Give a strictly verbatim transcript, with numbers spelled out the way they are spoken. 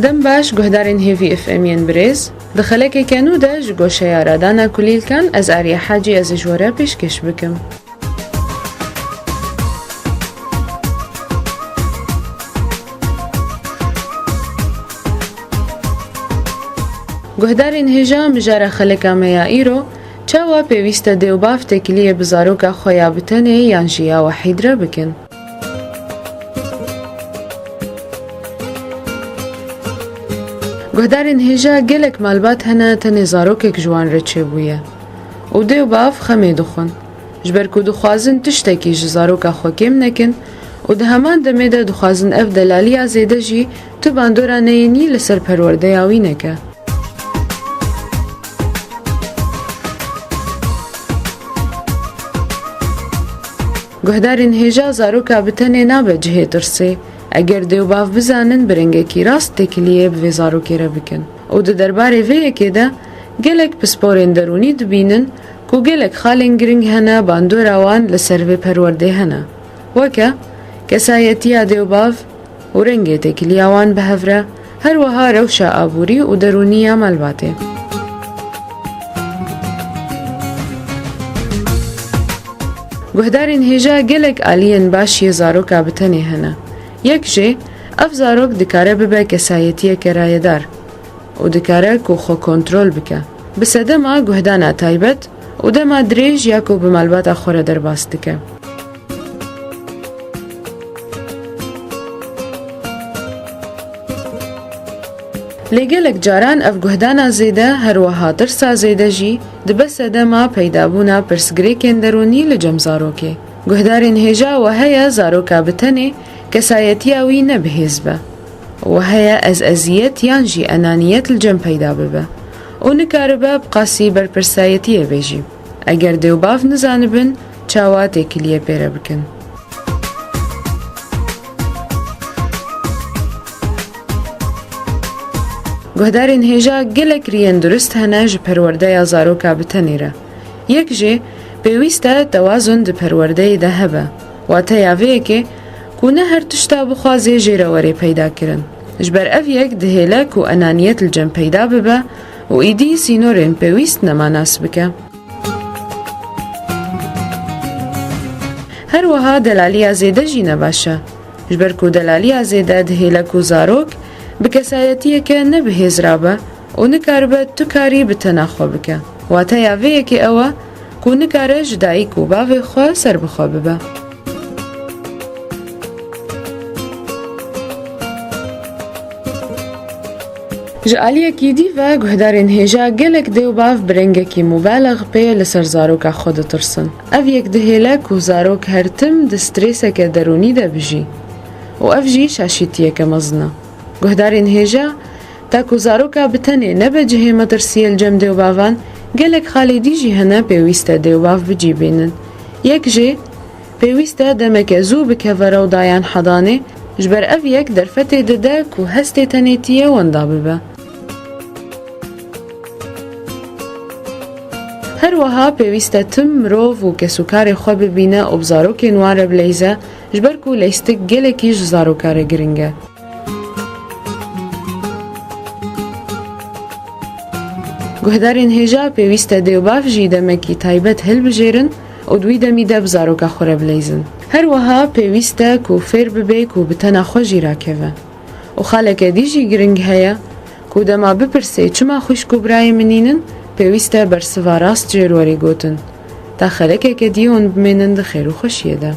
Dem baş guhdarên hêvî F M yên birêz. Di xelekeke nû de ji goşeya radana kulîlkan ez Ariye Hacî ez ê ji we re pêşkêş bikim. Guhdarên hêja, mijara xeleka me ya îro, çawa pêwîst e dê û bav têkiliyê bi zaroka xwe ya bi tenê yan jî ya wehîd re bikin? Guhdarên hêja, gelek malbat hene tenê zarokek ji wan re çêbûye û dê û bav xemê dixwin, ji ber ku dixwazin tiştekî ji zaroka xwe kêm nekin û di heman demê de dixwazin ev delaliya zêde jî tu bandora neyênî li ser perwerdeya wî neke. Guhdarên hêja, zaroka bi tenê nabe cihê tirsê. Eger dê û bav bizanin bi rengekî rast têkiliyê bi vê zarokê re bikin. Û di derbarê vê yekê de gelek pisporên derûnî dibînin ku gelek xalên giring hene bandora wan li ser vê perwerdê hene. Weke kesayetiya dê û bav û rengê têkiliya wan bi hev re, her wiha rewşa aborî û derûnî ya malbatê. Guhdarên hêja, gelek aliyên baş yê zaroka bi tenê hene. Yek jê, ev zarok dikare bibe kesayetiyeke rayedar û dikare ku xwe kontrol bike. Bi sedema guhdana taybet û dema dirêj ya ku bi malbata xwe re derbas dike. Lê gelek caran ev guhdana zêde, her wiha tirsa zêde jî dibe sedema peydabûna pirsgirêkên derûnî li cem zarokê. Guhdarên hêja, we heye zaroka bi tenê kesayetiya wî ne bihêz be. We heye ez eziyet yan jî enaniyet li cem peyda bibe û nikaribe bi qasî berpirsayetiyê bê jî. Eger dê û bav nizanibin çawa têkiliyê pê re bikin. Guhdarên hêja, gelek riyên durist hene ji perwerdeya zaroka bi tenê re. Yek jê, pêwîst e tewazun di perwerdeyê de hebe. Wateya vê yekê ku ne her tişta bixwaze jê re were peyda kirin. Ji ber ev yek dihêle ku enaniyet li cem peyda bibe û îdî sînorên pêwîst nemanas bike. Her wiha delaliya zêde jî ne baş e. Ji ber ku delaliya zêde dihêle ku zarok bi kesayetiyeke ne bihêz rabe û nikaribe tu karî bi tena xwe bike. Wateya vê yekê ew e ku nikare ji dayik û bavê xwe serbixwe bibe. Ji aliyekî dî ve guhdarên hêja, gelek dê û bav bi rengekî mubalex pê li ser zaroka xwe ditirsin. Ev yek dihêle ku zarok her tim di strêseke derûnî de bijî û ev jî şaşîtiyeke mezin e. Guhdarên hêja, ta ku zaroka bi tenê nebe cihê metirsiyê li cem dê û bavan, gelek xalê dî jî hene pêwîst e dê û bav bi cî bînin. Yek jê, pêwîst e demeke zû bikeve rewda yan hedanê, ji ber ev yek derfetê dide ku hestê tenêtiyê wenda bibe. Her wiha pêwîst e tim mirov û kesûkarê xwe bibîne û bi zarokên wan re bileyze, ji ber ku leyistik gelekî ji zaroka re giring e. Guhdarên hêja, pêwîst e dê û bav jî demekî taybet hilbijêrin û di wî demî de bi zaroka xwe re bileyzin. Her wiha pêwîst e ku fêr bibe ku bi tena xwe jî rakeve. Û xaleke dî jî giring heye ku dema bipirsê çima xwişk û birayê min nînin, pêwîst e bersiva rast jê re were gotin. Ta xelekeke dî hûn bimênin di xêr û xweşiyê de.